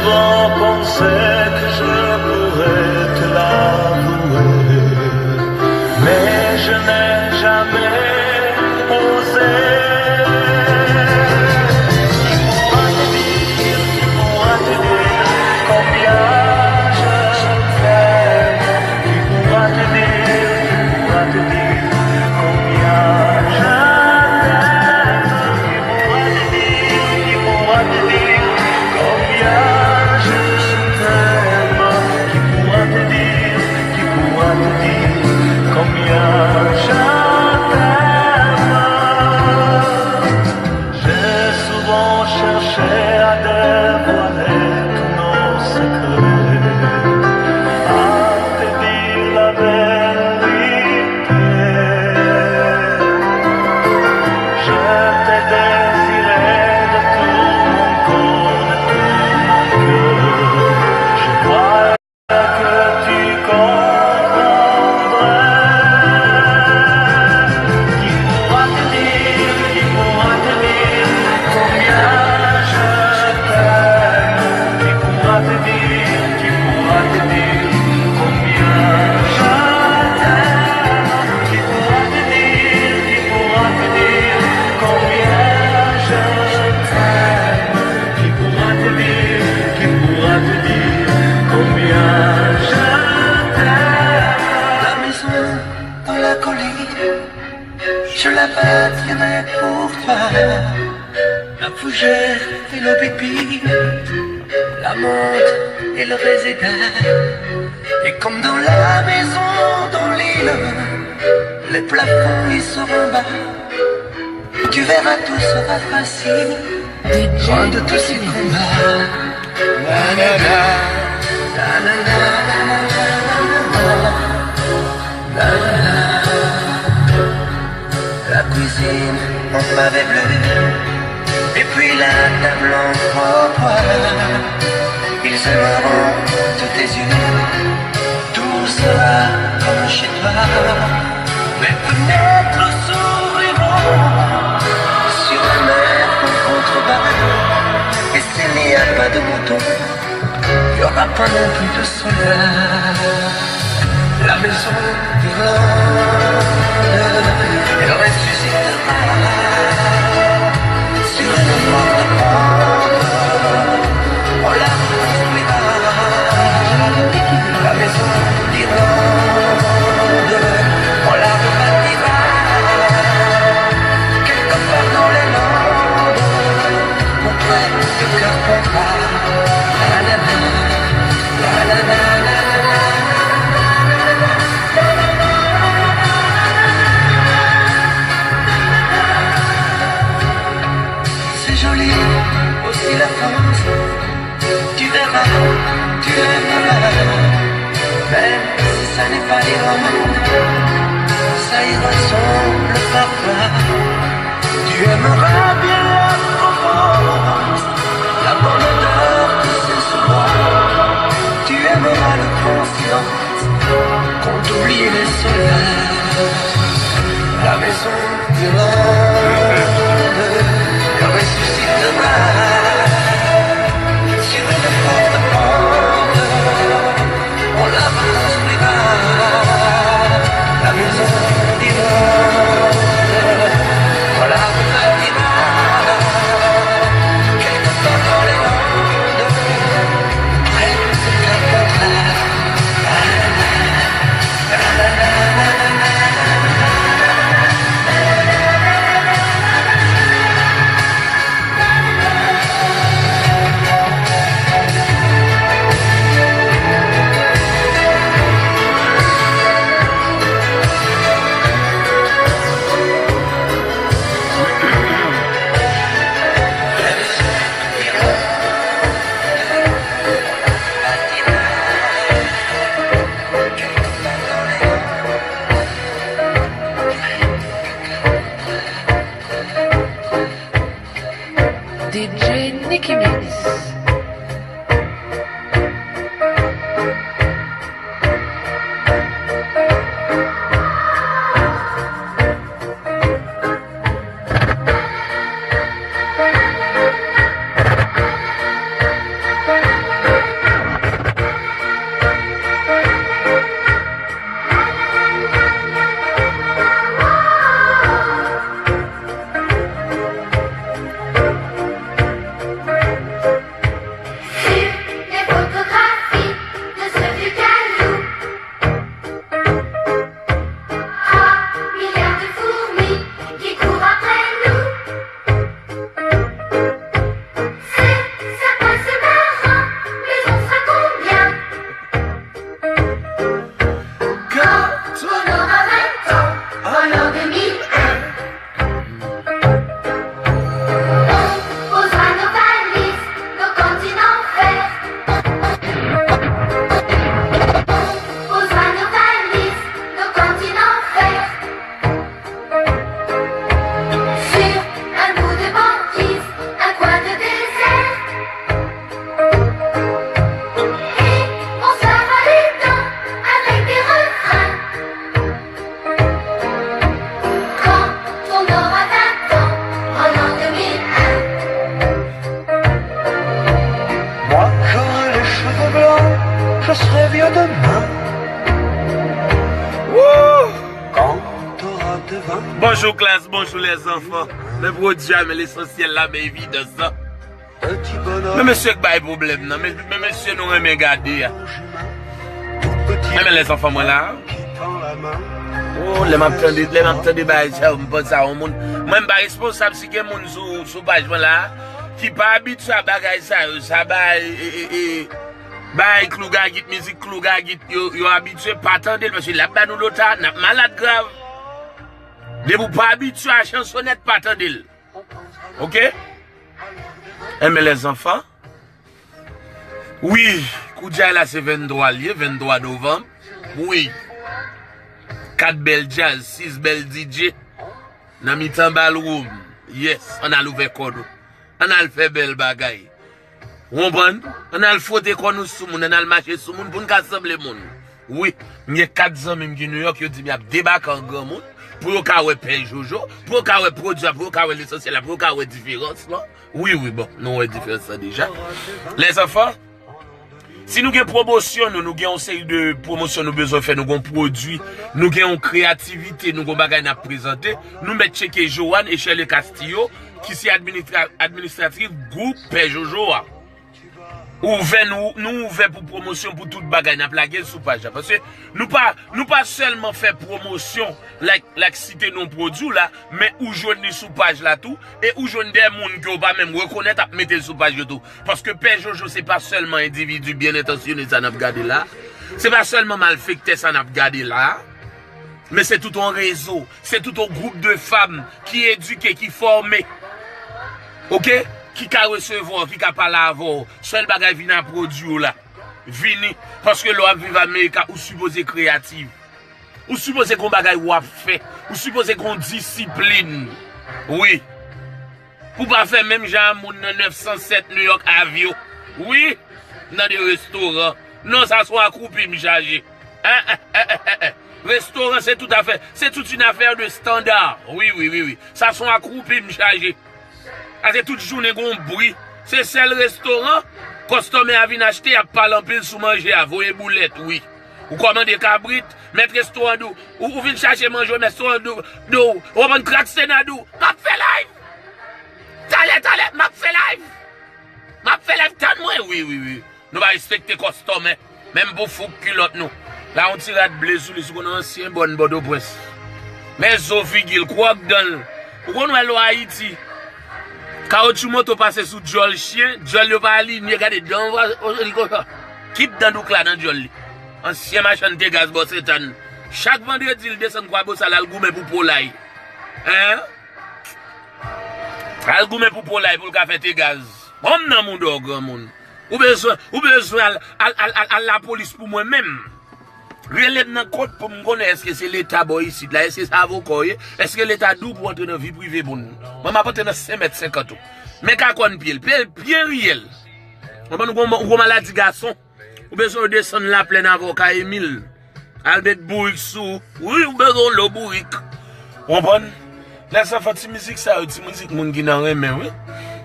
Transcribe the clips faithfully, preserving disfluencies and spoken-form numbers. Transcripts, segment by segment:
Souvent pensé que je pourrais te l'avouer, mais je n'ai jamais osé. Qui pourra te dire, qui pourra te dire combien je t'aime? Qui pourra te dire, qui pourra te dire combien je t'aime? Qui pourra te dire, qui pourra te dire combien je t'aime? Qui pourra te dire, qui pourra te dire combien je t'aime? J'ai souvent cherché à dévoiler tous nos secrets, à te dire la vérité. Je t'ai désiré de tout mon corps, de tout mon cœur. Je crois que tu comprendrais. Qui pourra te dire, qui pourra te dire combien je t'aime? Qui pourra te dire, qui pourra te dire combien je t'aime? Qui pourra te dire, qui pourra te dire combien je t'aime? Qui pourra te dire, qui pourra te dire combien je t'aime? La maison dans la colline, je la bâtirai pour toi. La fougère et le pipi, la menthe et le réséda. Et comme dans la maison dans l'île, les plafonds y seront bas. Tu verras, tout sera facile. Loin de tous ces combats. La, la, la, la, la, la, la, la, la, la. La cuisine en pavé bleu, et puis la table en trois pois. Ils aimeront tous tes yeux, tout sera comme chez toi. Mes fenêtres s'ouvriront sur la mer en contrebas. Et s'il n'y a pas de mouton, il n'y aura pas non plus de soldats. La maison d'Irlande, elle ressuscitera sur une forte pente. On la reconstruira. La maison d'Irlande, on la rebâtira quelque part dans les Landes, auprès de Carpentras. C'est joli aussi la France, tu verras, tu aimeras. Même si ça n'est pas l'Irlande, ça y ressemble parfois. Tu aimeras bien la Provence, la bonne odeur de ses sous-bois. Tu aimeras le grand silence quand t'oublies les soldats. La maison d'Irlande, elle ressuscitera sur une forte pente. On la reconstruira. La maison d'Irlande, on la rebâtira. Quelque part dans les Serai vieux demain. Wouh! Quand t'auras deux vingts. Bonjou klas, bonjou lèzanfan. Men pwodui a, men lesansyèl la, men evidans la. Men mesye k bay pwoblèm nan, men, men mesye nou renmen gade a. Men, men lèzanfan mwen la. Oh, lè m ap tande, lè m ap tande bagay sa yo, m panse a yon moun. Mwen, m pa responsab si gen moun sou, sou paj mwen la ki pa abitye a bagay sa yo, sa bay, e, e, e, bay klougagit, mizik klougagit, yo, yo abitye pa tande l, paske l ap ba nou lota, n ap malad grav. Depi w pa abitye a chansonèt, pa tande l. Oke? Enben lèzanfan. Wi, koudjay la se venntwa l ye, venntwa novanm. Wi. Kat bèl djaz, sis bèl D J. Nan mitan ballroom. Yes, ann al ouvè kò nou. Ann al fè bèl bagay. Ou konprann? Ann al fwote kò nou sou moun, ann al mache sou moun pou n ka sanble moun. Wi, m gen kat zanmi m ki Nouyòk, yo di m y ap debake an granmoun pou yo ka wè Pè Jojo, pou yo ka wè pwodui a, pou yo ka wè lesansyèl la, pou yo ka wè diferans lan. Wi, wi, bon, nou wè diferans lan deja. Lèzanfan, si nou gen pwomosyon nou, nou gen yon seri de pwomosyon nou bezwen fè, nou gen yon pwodui, nou gen yon kreyativite, nou gen yon bagay n ap prezante, nou mèt tcheke Joanne e Shirley Castillo, ki se administra-, administratrice gwoup Pè Jojo a. Ouvè, nou, nou ouvè pou pwomosyon pou tout bagay n ap lage l sou paj la. Paske nou pa, nou pa sèlman fè pwomosyon, like, like site non pwodui w la, men ou jwenn li sou paj la tou, e ou jwenn de moun ke w pa menm rekonèt ap mete l sou paj yo tou. Paske Pè Jojo se pa sèlman endividi byen entansyone sa n ap gade la, se pa sèlman malfektè sa n ap gade la, men se tout yon rezo, se tout yon gwoup de fanm ki edike, ki fòme, oke, ki ka resevwa w, ki ka pale avè w. Sèl bagay, vin a pwodui w la. Vini. Paske lè w ap viv Amerika, ou sipoze kreyatif. Ou sipoze gen yon bagay w ap fè. Ou sipoze gen yon disiplin. Wi. Pou pa fè menm jan a moun nan nèf san sèt Nouyòk Avenue. Wi. Nan de restoran. Non, sa se yon akwoupi m chaje. Restoran, se tout afè. C'est toute une affaire de standard. Wi, wi, wi, wi. Sa se yon akwoupi m chaje. Paske tout jounen gon bri. Se sèl restoran, kòstòmè a vin achte, y ap pale anpil sou manje a, voye boulèt, wi. Ou kòmande kabrit, mèt restoran di w, ou, ou vin chache manje, mèt restoran di w, di w, ou konprann, krak sena di w, m ap fè live! Talè, talè, m ap fè live! M ap fè live, tann mwen, wi, wi, wi. Nou pa respekte kòstòmè. Menm pou fouk kilòt nou. La yon ti rad ble sou li, si w konn ansyen bòn Pòtoprens. Men zo figi l, kwòk dan l. Ou konn wè lò Ayiti. Kawotchou moto pase sou djòl chen, djòl yo pa alinye, gade dan w, o, o, li konsa. Kit dan douk la nan djòl li. Ansyen machann te gaz bò Sentàn. Chak vandredi, l desann Kwabosal, al goumen pou polay. Hein? Al goumen pou polay pou l ka fè te gaz. Bon, m nan mouda w, granmoun. Ou bezwen, ou bezwen al, al, al, al, al lapolis pou mwen menm. Rele m nan kont pou m konnen èske se leta bò isit la, èske se avoka w ye, èske leta di w pou w antre nan vi prive moun. Mwen m ap antre nan senk mèt senkant ou. Men ka kòn pye l, pye l byen riyèl. Konprann ou gon, ou gon maladi gason. Ou bezwen w desann Laplèn avoka Emil. Al met bourik sou ou. Wi, ou bezwen w lo bourik. Ou konprann? Lèzanfan, ti mizik sa yo, ti mizik moun ki nan renmen, wi.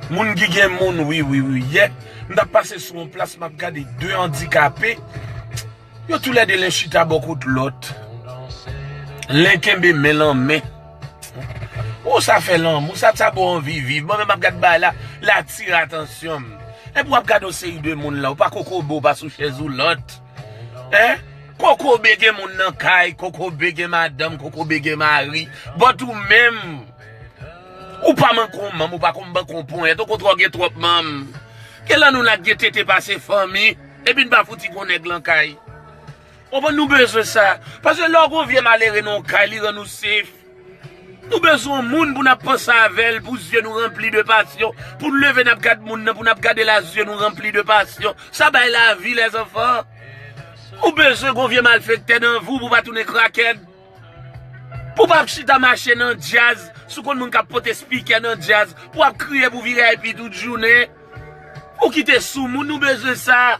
Moun ki gen moun, wi, wi, wi. Yè, m t ap pase sou yon plas, m ap gade de andikape. Yo toulède, len chita bò kot lòt. Len kenbe men lan men. Ou sa fè lanmou, sa, sa ba w anvi viv. Mwen menm, m ap gad bagay la, l atire atansyon m. Epi w ap gade yon seri de moun la, ou pa kokobe, ou pa sou chèz woulant. Hein? Kokobe gen moun nan kay, kokobe gen madanm, kokobe gen mari. But ou menm, ou pa manke yon manm, ou pa konn manke yon ponyèt, okontrè w gen twòp manm. Gen lan nou la k gen tete pase fanmi, epi n pa fouti gon nèg lan kay. Konprann, nou bezwen sa. Paske lè w gon vye malere nan yon kay, li rann ou safe. Nou bezwen yon moun pou n ap panse avè l, pou zye nou ranpli de pasyon, pou n leve n ap gad moun nan, pou n ap gade l a zye nou ranpli de pasyon. Sa bay lavi, lèzanfan. Ou bezwen gon vye malfektè nan vi w pou w pa tounen krakèd. Pou w pa ap chita mache nan djaz, si w konn moun k ap pote spikè nan djaz, pou w ap kriye pou V I P tout jounen. Ou kite sou moun, nou bezwen sa.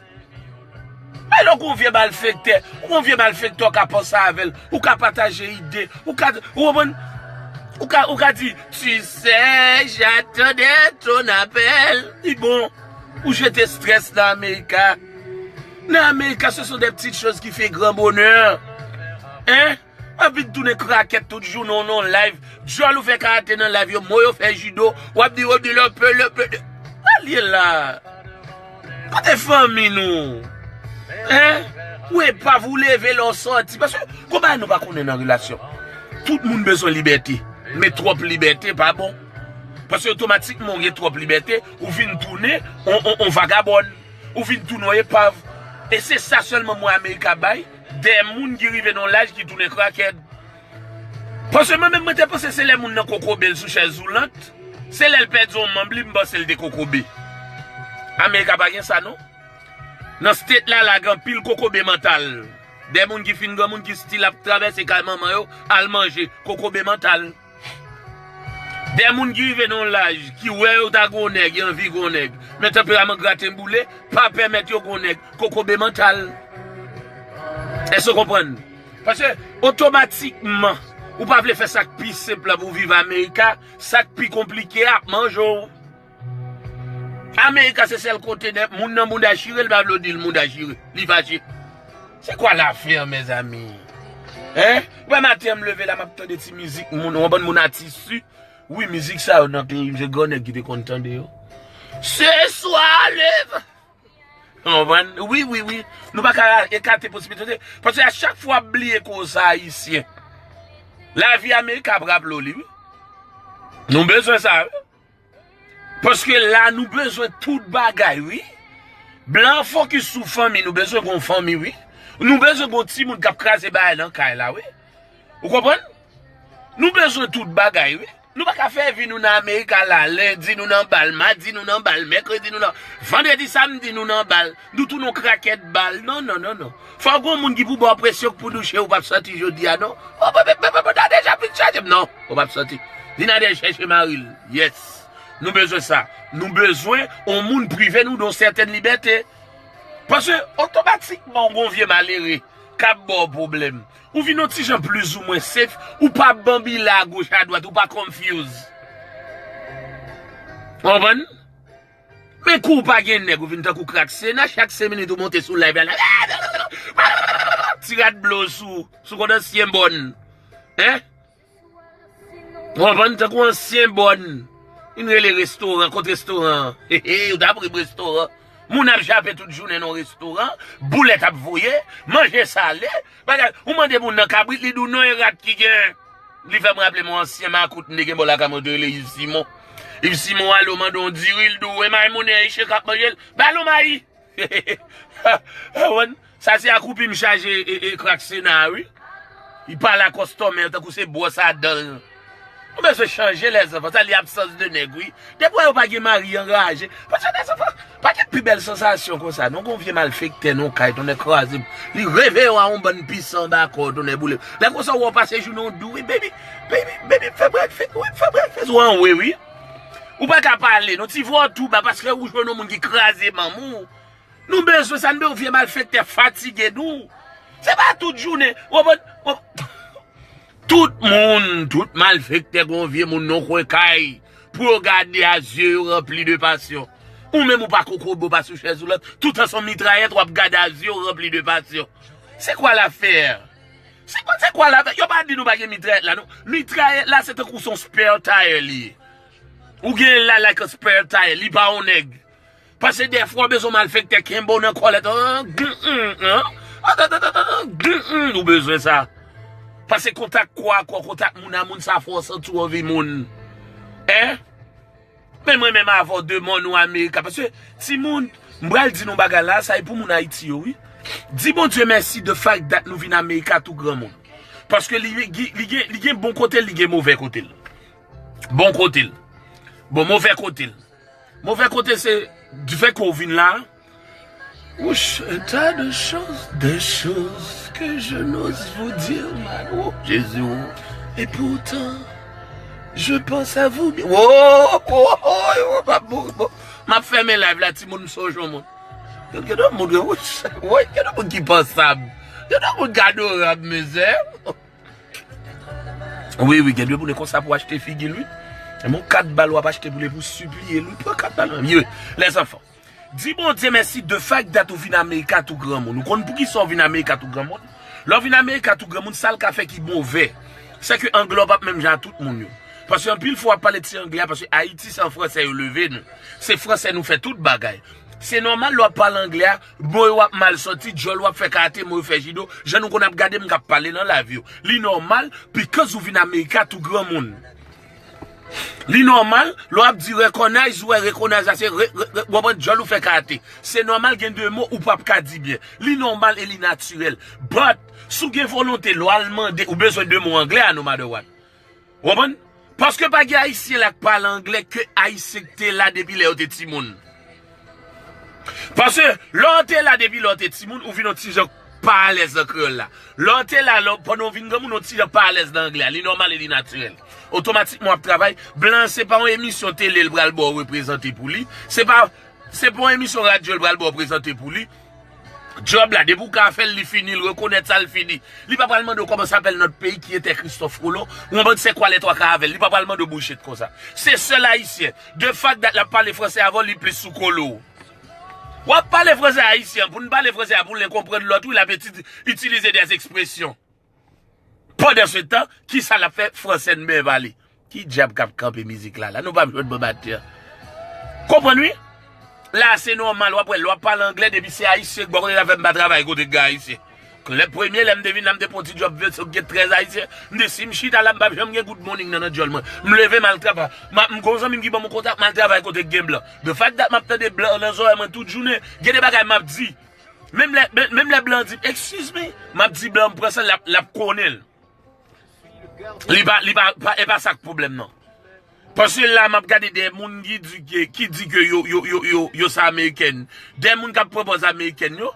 Alò, gon vye malfektè, gon vye malfektè, ou ka panse avè l, ou ka pataje ide, ou ka, ou konprann? Ou ka, ou ka di, tu sais, j'attendais ton appel. Li bon, ou jete strès nan Amerika. Nan Amerika, ce sont des petites choses qui fait grand bonheur. Hein? W ap vin tounen krakèt tout jounen w nan live. Djòl ou fè karate nan live yo, mo yo fè jido. W ap di, w ap di, lè pe, lè pe. Sa l ye la? Kote fanmi nou? Hein? Ou epav, ou leve lè w sòti. Paske, gon bagay nou pa konnen nan relasyon. Tout moun bezwen libète. Men twòp libète pa bon. Paske otomatikman ou gen twòp libète, ou vin tounen on, on, on vagabòn. Ou vin tounen on epav. E se sa sèlman mwen Amerika bay, de moun ki rive nan laj ki tounen krakèt. Paske mwen menm, mwen te panse se lè moun nan kokobe l sou chèz woulant, se lè l pèdi yon manm li, m panse l te kokobe. Amerika pa gen sa, non. Nan state la, la gen anpil kokobe mantal. De moun ki fin granmoun ki still ap travèse kay manman yo, al manje, kokobe mantal. De moun ki rive nan yon laj, ki wè yo ta gon nèg, y anvi gon nèg. Men tanperaman graten boule, pa pèmèt yo gon nèg, kokobe mantal. Èske w konprann? Paske, otomatikman, ou pa vle fè sa k pi senp la pou w viv Amerika, sa k pi konplike a ap manje w. Amerika se sèl kote nèg, moun nan mouda chire, li pa vle w di l mouda chire. Li fache. C'est quoi l'affaire, mes amis? Hein? Wè maten an m leve la, m ap tande ti mizik, moun, w konprann, moun atis si. Wi, mizik sa yo nan peyi m, se gran nèg ki te konn tande yo. Ce soir, lève. Ou konprann? Wi, wi, wi. Nou pa ka ekate posibilite. Paske a chak fwa w ap bliye ke w se Ayisyen, lavi Amerika ap raple w li, wi. Nou bezwen sa, wi. Paske la, nou bezwen tout bagay, wi. Blan fokis sou fanmi, nou bezwen gon fanmi, wi. Nou bezwen gon timoun k ap kraze bagay nan kay la, wi. Ou konprann? Nou bezwen tout bagay, wi. Nou pa ka fè vi nou nan Amerika la, lendi nou nan bal, madi nou nan bal, mèkredi nou nan, vandredi, samdi nou nan bal. Nou tounen yon krakèt bal. Non, non, non, non. Fò gon moun ki pou ba w presyon k pou douche ou p ap sòti jodi a, non. O, o, o, o, o, Nadège ap vin chache m, non. Ou p ap sòti. Di Nadège chèche mari l. Yes. Nou bezwen sa. Nou bezwen yon moun prive nou de yon sètèn libète. Paske otomatikman, w gon vye malere k ap ba w pwoblèm. Ou vin yon ti jan plizoumwen safe, ou pa banbile agoch adwat, ou pa confuse. Ou konprann? Men kou w pa gen nèg, ou vin tankou Kraksena, chak senk minit ou monte sou live la, la, ti rad blo sou, sou kont ansyen bòn. Hein? Ou konprann? Tankou ansyen bòn. Vin rele restoran, kot restoran an? He, he, ou ta ap ri restoran. Moun ap jape tout jounen nan restoran, boulèt ap voye, manje sale, bagay. Ou mande moun nan kabrit, li di w non, e rat ki gen. Li fè m raple m yon ansyen makout m te gen bò lakay mwen, te rele Yves Simon. Yves Simon ale, w mande yon diri, li di w, e mayi moun e iche k ap manje l. Ba l yon mayi. Sa se akwoupi m chaje e, e, Kraksena a, wi. Li pale a kòstòmè tankou se bwòs a dan l. Nou bezwen chanje, lèzanfan. Sa li absans de nèg, wi. Depi w wè yo pa gen mari, anraje. Paske, lèzanfan, pa gen pi bèl sansasyon konsa, non, gon vye malfektè nan yon kay, tonnè kraze m. Li reveye w a yon bann pisan anba kò w, tonnè boule. Lè konsa, w wè w pase jounen w dou, wi, baby, baby, baby, fè breakfast, wi, fè breakfast, w anwe, wi. Ou pa ka pale, non, ti vwa w tou ba, paske ou jwenn yon moun ki kraze manman w. Nou bezwen sa, nou bezwen vye malfektè fatige nou. Se pa tout jounen. Ou konprann? Ou- Tout moun, tout malfektè, gon vye moun nan kwen kay pou yo gade a zye yo ranpli de pasyon. Ou menm ou pa kokobe, ou pa sou chèz woulant, toutan se yon mitrayèt w ap gade a zye yo ranpli de pasyon. C'est quoi l'affaire? C'est quoi, c'est quoi l'affaire? Yo pa di nou pa gen mitrayèt la, non. Mitrayèt la, se tankou se yon spare tire li ye. Ou gen l la like a spare tire, li pa yon nèg. Paske dèfwa w bezwen malfektè kenbe w nan kòlèt. An, gn, gn, an. An, gn, gn, gn, ou bezwen sa. Paske kontak kò a kò, kontak moun a moun, sa fè w santi w anvi moun. Hein? Men mwen menm avè w, demen w nou Amerika. Paske, timoun, m pral di nou bagay la, sa e pou moun Ayiti yo, wi. Di Bondye mèsi de fact that nou vin Amerika tou granmoun. Paske li, li, li gen, li gen bon kote l, li gen move kote l. Bon kote l. Bon, move kote l. Move kote se, difè ke w vin la. Wouch, un tas de choses, des choses que je n'ose vous dire, man. Oh, Jésus, oh. Et pourtant, je pense à vous. Oh, oh, oh, oh, oh, bon, bon. M ap fèmen live la, timoun, m sonje yon moun. Gen, gen yon moun, gen, wouch, woy, gen yon moun ki pansab. Gen yon moun ki adorab, mezè. Wi, wi, gen dwe pou li konsa pou achte figi l, wi. Yon kat bal w ap achte pou li, pou sipliye l, wi. Pran kat bal, wi. Lèzanfan. Di Bondye mèsi de fact that ou vin America tou granmoun. Ou konn poukisa ou vin America tou granmoun? Lè w vin America tou granmoun, sa l ka fè ki move, se ke anglè w p ap menm jan a tout moun yo. Paske anpil fwa w ap pale ti anglè a, paske Ayiti se an fransè yo leve nou. Se fransè nou fè tout bagay. Se nòmal lè w ap pale anglè a, mo yo ap mal sòti, djòl w ap fè karate, mo yo fè jido, jan nou konn ap gade m k ap pale nan live yo. Li nòmal, because ou vin America tou granmoun. Li nòmal, lè w ap di recognize, ou wè recognize la, se re, re, re, w konprann djòl ou fè karate. Se nòmal gen de mo ou p ap ka di byen. Li nòmal e li natirèl. But, si w gen volonte, lè w al mande, ou bezwen de mo anglè a, no matter what. W konprann? Paske pa gen Ayisyen la k pale anglè ke Ayisyen k te la depi lè yo te timoun. Paske lè w te la depi lè w te timoun, ou vin yon ti jan pa alèz nan kreyòl la. Lè w te la, lè w, pandan w vin granmoun, yon ti jan pa alèz nan anglè a. Li nòmal e li natirèl. Otomatikman, w ap travay. Blan, se pa yon emisyon tele l pral ba w reprezante pou li. Se pa, se pa yon emisyon radyo l pral ba w prezante pou li. Djòb la, depi w ka fè l, li fini, l rekonèt sa, l fini. Li pa pral mande w comment s'appelle notre pays qui était Christophe Colomb. Ou konprann c'est quoi les trois quarts avec. Li pa pral mande w bullshit konsa. Se sèl Ayisyen. De fact that l ap pale fransè avè w, li plis sou kolo w. W ap pale fransè ayisyen, pou n pale fransè a, pou l konprann lòt, wi, l ap iti-, itilize des expressions. Pandan se tan, kisa l ap fè fransè n byen pale? Ki dyab k ap kanpe mizik la la? Nou p ap jwenn bon batè. Konprann, wi? La, se nòmal, w ap wè, lè w ap pale anglè, depi se ayisyen k bò kote l ap fè m pa travay kote k gen ayisyen. Klèb Premye, lè m te vin la, m te pran ti djòb vennsèt, gen trèz ayisyen. M te si m chita la, m p ap janm gen good morning nan, nan djòl mwen. M leve, m al travay. M ap, m gon zanmi m ki ban m yon kontak, m al travay kote k gen blan. The fact that m ap tande blan nan zòrèy mwen tout jounen, gen de bagay m ap di. Menm lè, men-, menm lè blan di m, "Excuse me," m ap di blan, m pran san, l ap, l ap konnen l. Li pa, li pa, pa, e pa sa k pwoblèm nan. Paske la, m ap gade de moun ki di ke, ki di ke yo, yo, yo, yo, yo se amerikèn. De moun k ap pran pòz amerikèn yo.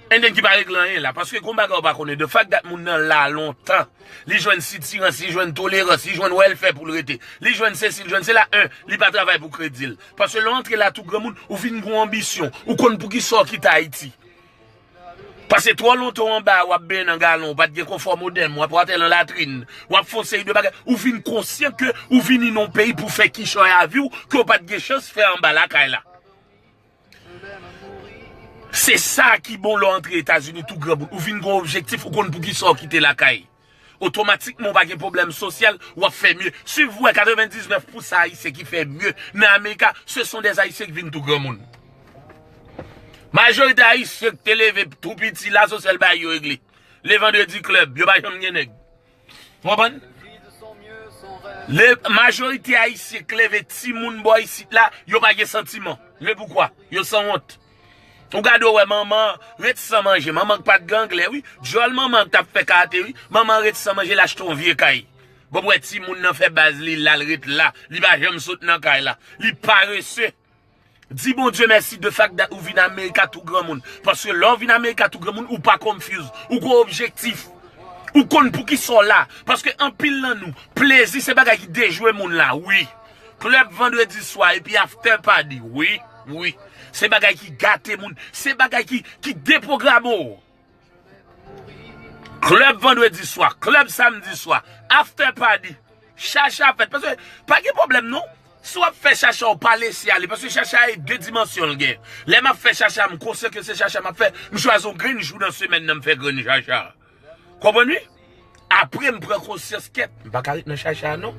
And then ki pa regle anyen la. Paske gon bagay ou pa konnen. The fact that moun nan la lontan. Li jwenn sitirans, li jwenn tolerans, li jwenn wèlfè pou l rete. Li jwenn sesi, li jwenn sela. En, li pa travay pou kredi l. Paske lè w antre la tou granmoun, ou vin gon anbisyon. Ou konn poukisa w kite Ayiti. Pase twò lontan w anba a, w ap benyen nan galon, w pa t gen konfò modèn, w ap watè nan latrin, w ap fè yon seri de bagay. Ou vin konsyan ke ou vini nan yon peyi pou fè kichòy a vi w, ke w pa t gen chans fè anba lakay la. Se sa ki bon lè w antre Etazini tou granmoun. Ou vin gon objektif, ou konn poukisa w kite lakay. Otomatikman, w pa gen pwoblèm sosyal, w ap fè mye. Si w wè katrevendiznèf pousan Ayisyen ki fè mye nan Amerika, ce sont des Haïtiens ki vin tou granmoun. Majorite Ayisyen ki te leve tou piti la, se sèl bagay yo regle. Le vandredi klèb, yo pa janm gen nèg. Ou konprann? Le, majorite Ayisyen k leve timoun bò isit la, yo pa gen santiman. Le poukwa? Yo sanwont. Ou gade, ou wè manman ret san manje. Manman k pa t gen anglè, wi. Djòl manman k t ap fè kate, wi. Manman ret san manje, l achte yon vye kay. Bon, pou wè timoun nan fè baz li, l al ret la. Li pa janm sot nan kay la. Li parese. Di Bondye mèsi de fact that ou vin Amerika tou granmoun. Paske lè w vin Amerika tou granmoun, ou pa confuse. Ou gon objektif. Ou konn poukisa w la. Paske anpil nan nou, plezi se bagay ki dejwe moun la, wi. Klèb vandredi swa epi after party, wi, wi. Se bagay ki gate moun. Se bagay ki, ki depwograme w. Klèb vandredi swa, klèb samdi swa, after party. Chacha fèt. Paske pa gen pwoblèm non. Si w ap fè chacha, w pa lese ale. Paske chacha e de dimansyon l gen. Lè m ap fè chacha, m konsyan ke se chacha m ap fè. M chwazi yon grenn jou nan semèn nan, m fè grenn chacha. Konprann wi? Apre, m pran konsyans, kèt, m pa ka ret nan chacha a non.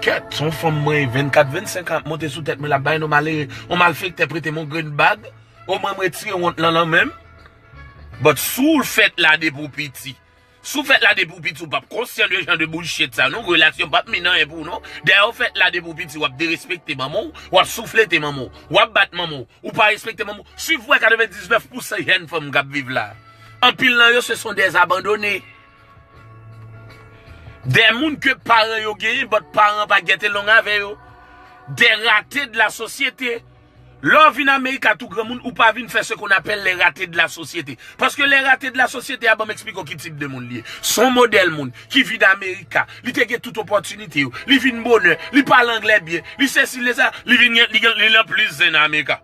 Kèt, se yon fanm mwen, vennkat, vennsenk an ap monte sou tèt mwen, l ap bay non malere, yon malfektè prete m yon grenn bag. Omwen m retire wont lan nan men m. But si w fèt la depi w piti, si w fèt la depi w piti, w p ap konsyan de jan de bullshit sa non. Relasyon p ap mean anyen pou w non. Dèyè w fèt la depi w piti, w ap derespekte manman w, w ap souflete manman w, w ap bat manman w, ou pa respekte manman w. Si w wè katrevendiznèf pousan jèn fanm k ap viv la, anpil nan yo se sont des abandonnés. De moun ke paran yo genyen, but paran pa get along avè yo. Des ratés de la société. Lè w vin Amerika tou granmoun, ou pa vin fè ce qu'on appelle les ratés de la société. Paske les ratés de la société a, ban m eksplike w ki tip de moun li ye. Se yon modèl moun ki vin Amerika, li te gen tout opòtinite yo, li vin bonè, li pale anglè byen, li sesi, li sa, li vin gen, li gen, li nan plis zen nan Amerika.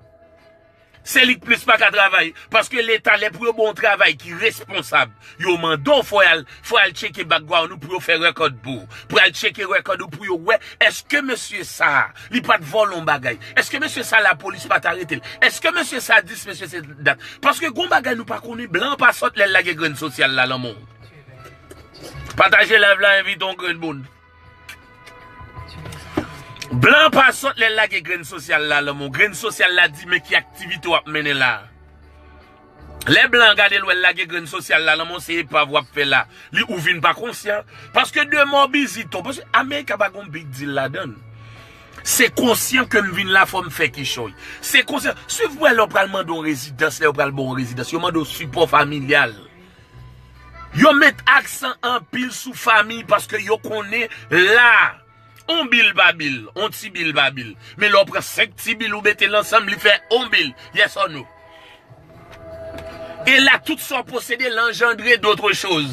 Se li k plis pa ka travay. Paske Leta, lè pou yo ba w yon travay ki responsab, yo mande w fò y al, fò y al tcheke background ou pou yo fè record pou ou. Pou y al tcheke record ou pou yo wè èske mesye sa a, li pa t vòlè yon bagay. Èske mesye sa a lapolis pa t arete l? Èske mesye sa a dis mesye se dat? Paske gon bagay nou pa konnen, blan pa sòt lè l lage grenn sosyal la lanmò. Pataje live la, envite yon grenn moun. Blan pa sòt lè l lage grenn sosyal la lanmò. Grenn sosyal la di men ki aktivite w ap mennen la. Lè blan an gade l wè l lage grenn sosyal la lanmò, se epav w ap fè la. Li ou vin pa konsyan. Paske de mò biziton. Paske Amerika pa gon big deal ladan l. Se konsyan ke m vin la fò m fè kichòy. Se konsyan. Swiv wè lè w pral mande yon rezidans, lè yo pral ba w yon rezidans. Yo mande w sipò familyal. Yo met aksan anpil sou fanmi paske yo konnen la, on bil pa bil, on ti bil pa bil. Men lè w pran senk ti bil ou mete l ansanm, li fè on bil. Yes or no? E la, tout sa w posede, l anjandre dòt choz.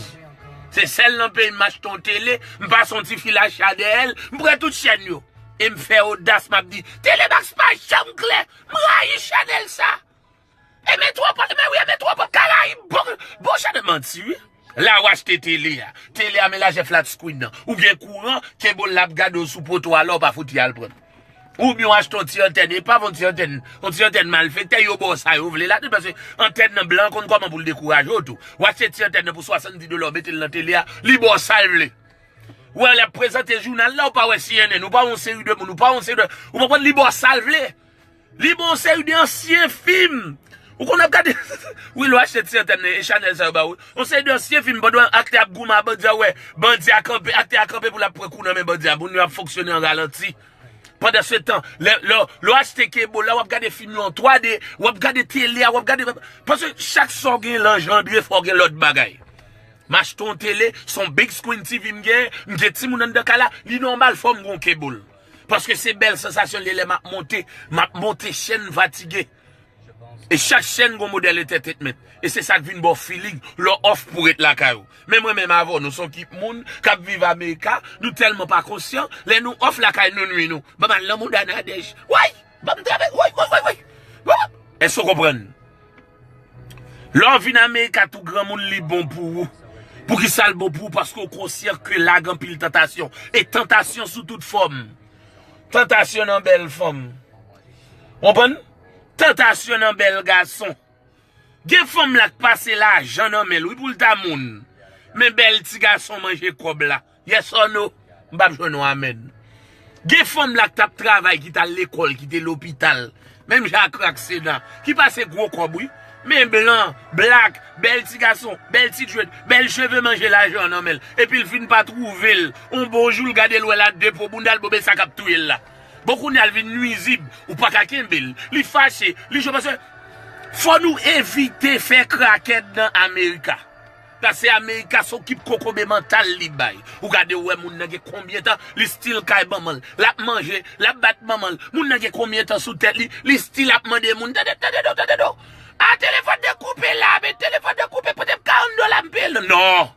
Se sèl nan peyi m achte on tele, m pase on ti fil acha dèyè l, m pran tout chèn yo. E m fè odas, m ap di, Telemax pa janm klè, m rayi chanèl sa. E Metwopòl, men wi, e Metwopòl, Karayib, bon, bon chanèl manti, wi. La w achte tele a. Tele a, men lajè flat screen nan. Ou gen kouran, kebòl la ap gade w sou poto a, la w pa fouti al pran. Oubyen w achte yon ti antèn, e pa yon ti antèn, yon ti antèn malfektè, yo ba w sa yo vle ladan, paske antèn nan blan konn kòman pou l dekouraje w tou. W achte ti antèn nan pou swasanndis dola, w mete l nan tele a, li ba w sa l vle. Ou wè, lè ap prezante jounal la, ou pa wè C N N, ou pa wè yon seri de moun, ou pa wè yon seri de, ou konprann, li ba w sa l vle. Li ba w yon seri de ansyen fim. Ou konn ap gade, wi, lè w achte ti antèn nan, e chanèl sa yo ba w, wi. Yon seri de ansyen fim, pandan aktè ap goumen a bandi a, ou wè, bandi a kanpe, aktè a kanpe pou l ap pran kou nan men bandi a, moun yo ap fonksyone an ralanti. Pandan se tan, lè, lè, lè w achte kebòl la, w ap gade fim yo an twa D, w ap gade tele a, w ap gade, paske chak sa w gen l anjandre, fò w gen lòt bagay. M achte yon tele, se yon big screen T V m gen, m gen timoun anndan kay la, li nòmal fò m gen yon kebòl. Paske se bèl sansasyon l ye lè m ap monte, m ap monte chèn fatige. E chak chèn gon modèl entertainment. E se sa k vin ba w feeling lè w off pou ret lakay ou. Men mwen menm avè w, nou se yon ekip moun k ap viv Amerika, nou tèlman pa konsyan, lè nou off lakay nou nwi nou. Ban m al nan mouda Nadège. Way! Ban m travay, way, way, way, way! Ban m... Èske w konprann? Lè w vin Amerika tou granmoun, li bon pou ou. Poukisa l bon pou ou? Paske w konsyan ke la gen anpil tantasyon. E tantasyon sou tout fòm. Tantasyon nan bèl fanm. Konprann? Tantasyon nan bèl gason. Gen fanm la k pase lajan nan men l, wi, pou l ta moun. Men bèl ti gason manje kòb la. Yes or no? M p ap jwenn yon amèn. Gen fanm la k t ap travay, ki t al lekòl, ki te lopital, menm jan ak Raksena, ki pase gwo kòb, wi. Men blan, black, bèl ti gason, bèl ti dread, bèl cheve manje lajan nan men l. Epi l fin pa twouve l. On bon jou, l gade l wè l a de po bounda l, bon, men sa k ap touye l la. Bon, kounye a l vin nwizib, ou pa ka kenbe l. Li fache, li cho, paske fò nou evite fè krakèt nan Amerika. Paske Amerika se yon ekip kokobe mantal li bay. Ou gade, ou wè moun nan gen konbyen tan, li still kay manman l. L ap manje, l ap bat manman l. Moun nan gen konbyen tan sou tèt li, li still ap mande moun, tande, tande non, tande non. A, telefòn nan koupe la, men telefòn nan koupe, pote m karant dola m peye l. Non!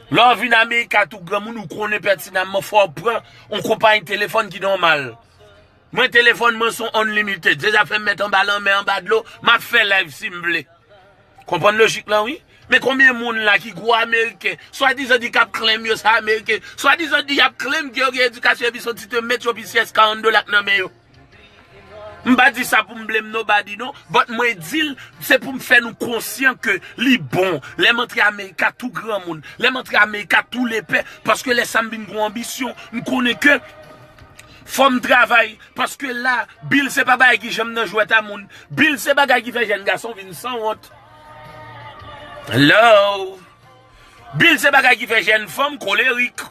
Lè w vin Amerika tou granmoun, ou konnen pètinamman fò w pran yon konpayi telefòn ki nòmal. Mwen, telefòn mwen se yon unlimited. Se sa fè m met anba lanmè, anba dlo, m ap fè live si m vle. Konprann lojik lan, wi. Men konbyen moun la ki gwo ameriken, swadizan di k ap claim yo se ameriken, swadizan di y ap claim ke yo gen edikasyon epi se yon ti te met yo pi syès karant dola k nan men yo. M pa di sa pou m blame nobody non, but mwen di l, se pou m fè nou konsyan ke li bon. Lè m antre Amerika tou granmoun, lè m antre Amerika tou lepè, paske lè sa m vin gen yon anbisyon, m konnen ke fò m travay, paske la, bil se pa bagay ki janm nan jwèt a moun. Bil se bagay ki fè jèn gason vin sanwont. Hello! Bil se bagay ki fè jèn fanm kolerik.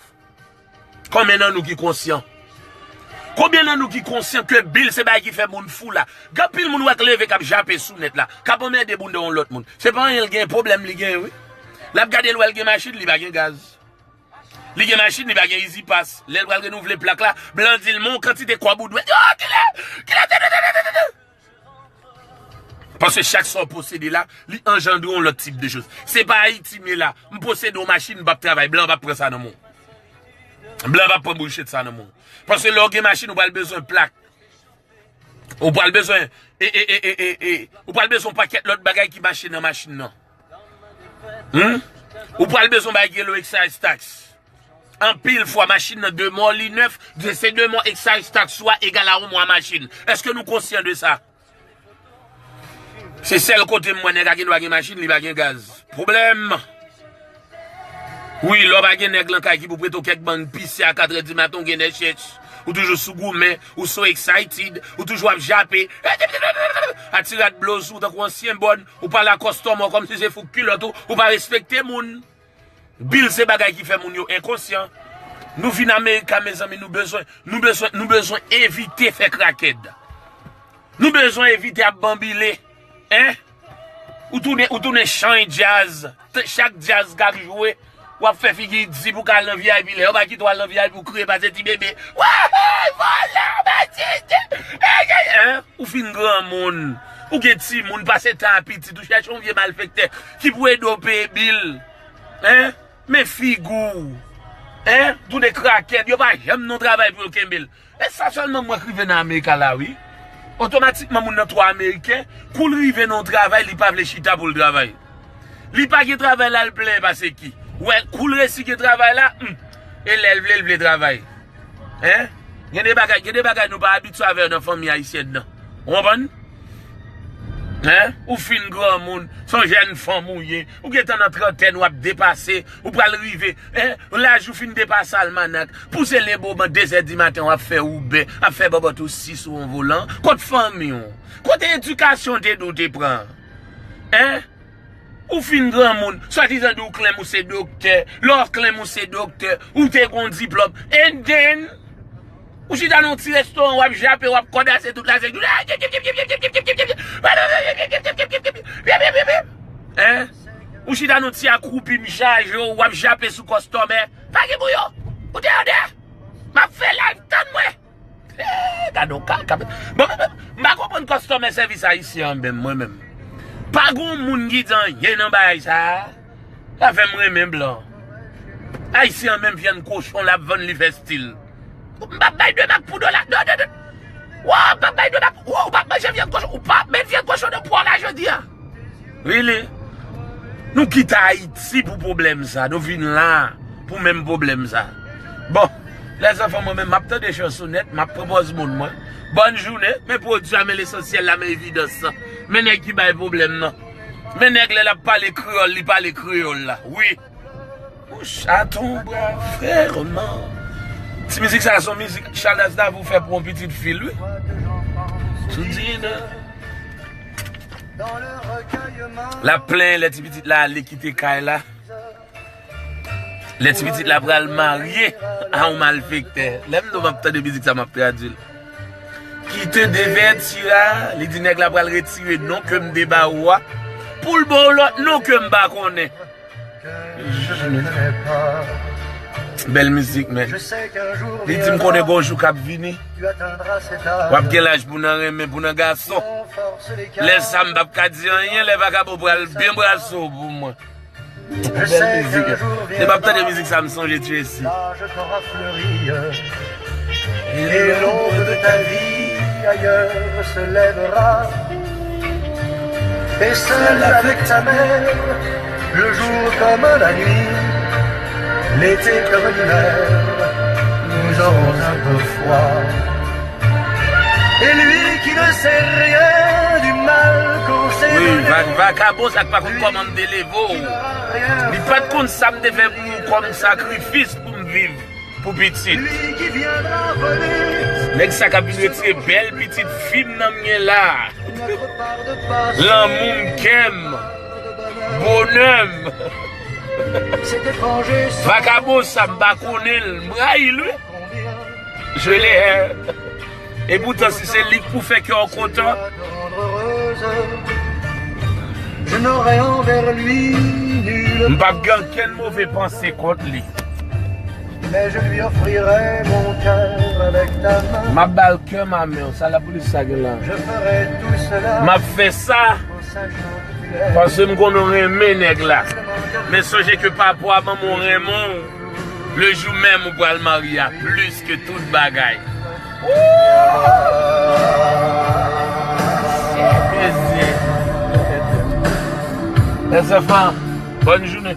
Konbyen nan nou ki konsyan? Konbyen nan nou ki konsyan ke bil se bagay ki fè moun fou la? Gen anpil moun ou wè k leve k ap jape sou nèt la, k ap anmède bounda yon lòt moun. Se pa anyen l gen, pwoblèm li gen, wi. L ap gade l wè l gen machin, li pa gen gaz. Li gen machin, li pa gen Easy Pass. Lè l pral renouvle plak la, blan di l, men yon kantite kòb ou dwe. Yo, kilè? Kilè? Tande, tande, tande, tande. Paske chak sa w posede la, li anjandre yon lòt tip de choz. Se pa Ayiti m ye la. M posede yon machin, m p ap travay. Blan p ap pran sa nan men w. Blan p ap pran bullshit sa nan men w. Paske lè w gen machin, ou pral bezwen plak. Ou pral bezwen, e, e, e, e, e, e, ou pral bezwen yon pakèt lòt bagay ki mache nan machin nan. Hmm? Ou pral bezwen bagay ki rele excise tax. Anpil fwa, machin nan de mwa li nèf, se de mwa excise tax ou a egal a yon mwa machin. Èske nou konsyan de sa? Se sèl kote m wè nèg a gen dwa gen machin, li pa gen gaz. Pwoblèm! Wi, lè w pa gen nèg lan kay ki pou prete w kèk bann pise a katrè di maten, ou gen nèchèch. Ou toujou sou goumen, ou so excited, ou toujou ap jape. Atirat bloz ou tankou ansyen bòn, ou pale a kòstòmè w kòmsi se fouk kilòt ou, ou pa respekte moun. Bil se bagay ki fè moun yo enkonsyan. Nou vin Amerika, mezanmi, nou bezwen, nou bezwen, nou bezwen evite fè krakèd. Nou bezwen evite ap banbile. Hein? Ou tounen, ou tounen chan djaz. T- Chak djaz k ap jwe, w ap fè figi di pou w ka al nan V I P. Lè yo pa kite w al nan V I P, ou kriye pase ti bebe. Wahey, vòlè, bandit! Hein? Ou fin granmoun. Ou gen timoun, pase tan a pitit. Ou chèche yon vye malfektè ki pou ede w peye bil. Hein? Men figi w. Hein? Tounen krakèd. Yo pa janm nan yon travay pou yo kenbe l. E sa sèlman m wè k rive nan Amerika la, wi. Otomatikman, moun nan twò ameriken, kou l rive nan yon travay, li pa vle chita pou l travay. Li pa gen travay la, l plenyen pase ki. Wè, kou l resi gen travay la, hmm, e lè l vle, l vle travay. Hein? Gen de bagay, gen de bagay nou pa abitye avè yo nan fanmi ayisyèn nan. Ou konprann? Hein? Ou fin granmoun, se yon jèn fanm ou ye. Ou gentan nan trantèn, w ap depase, ou pral rive. Hein? Laj ou fin depase almanak. Pouse leboban de zè di maten, w ap fè Uber, ap fè bòbòt ou si sou yon volan. Kot fanmi w? Kote edikasyon w te di w te pran? Hein? Ou fin granmoun, swadizan di w claim ou se doktè. Lè w claim ou se doktè, ou te gon diplòm. And then, ou chita nan yon ti restoran, w ap jape, w ap kòdase tout la, se... Hein? Ou chita nan yon ti akwoupi, m chaje w, w ap jape sou kòstòmè. Pa gen bouyon. Ou te andè. M ap fè live, tann mwen. Eh, gade w ka, ka, bon, m pa konprann kòstòmè sèvis ayisyen an menm, mwen menm. Pa gon moun ki di anyen nan bagay sa a. Sa fè m renmen blan. Ayisyen an menm vyann kochon l ap vann li fè stil. M p ap bay de mak pou dola. Non, non, non. Wow, m p ap bay de mak. Wow, ou p ap manje vyann kochon. Ou p ap met vyann kochon nan pwa w la jodi a. Really? Nou kite Ayiti pou pwoblèm sa. Nou vin la pou menm pwoblèm sa. Bon, lèzanfan, mwen menm, m ap tande chansonèt, m ap pran pòz moun mwen. Bòn jounen, men pwodui a, men lesansyèl la, men evidans lan. Men nèg ki bay pwoblèm nan. Men nèg lè l ap pale kreyòl, li pale kreyòl la. Wi. Bouch à ton bras, frère, man. Ti mizik sa, se yon mizik Charles Aznavour fè pou yon pitit fi l, wi. Sou dina. L ap plenyen lè ti pitit la ale kite kay la. Lè ti pitit la pral marye a yon malfektè. Lè m di w m ap tande mizik sa, m ap tradui l. Qui te dévertira, li di nèg la pral retire non ke m te ba ou a, pou l ba w lòt non ke m pa konnen. Bèl mizik, men. Li di m konnen gon jou k ap vini. W ap gen laj pou nan renmen, pou nan gason. Lè sa m p ap ka di anyen, lè vakabon pral byen brase w pou mwen. Bèl mizik. Lè m ap tande mizik sa, m sonje Tracy. Et l'ombre de ta vie ailleurs se lèvera. Et seul avec ta mère, le jour comme la nuit, l'été comme l'hiver, nous aurons un peu froid. Et lui qui ne sait rien du mal qu'on s'est donné, va- vakabon sa k pa konn kòman m te leve w. Li pa t konn sa m te fè pou ou kòm sakrifis pou m viv pou pitit. Nèg sa k ap vin retire bèl pitit fi m nan m gen la. Lanmou m, kè m, bonè m. Vakabon sa m pa konnen l, m rayi l, wi. Je l'ai. E poutan, si se li k pou fè kè w kontan, m p ap gen ankenn move panse kont li. M ap ba l kè m a men w, sa lapolis sa gen la. M ap fè sa paske m konnen w renmen nèg la. Men sonje ke papa w a manman w renmen w. Le jou menm ou pral marye a plis ke tout bagay. Woo! Lèzanfan, bòn jounen.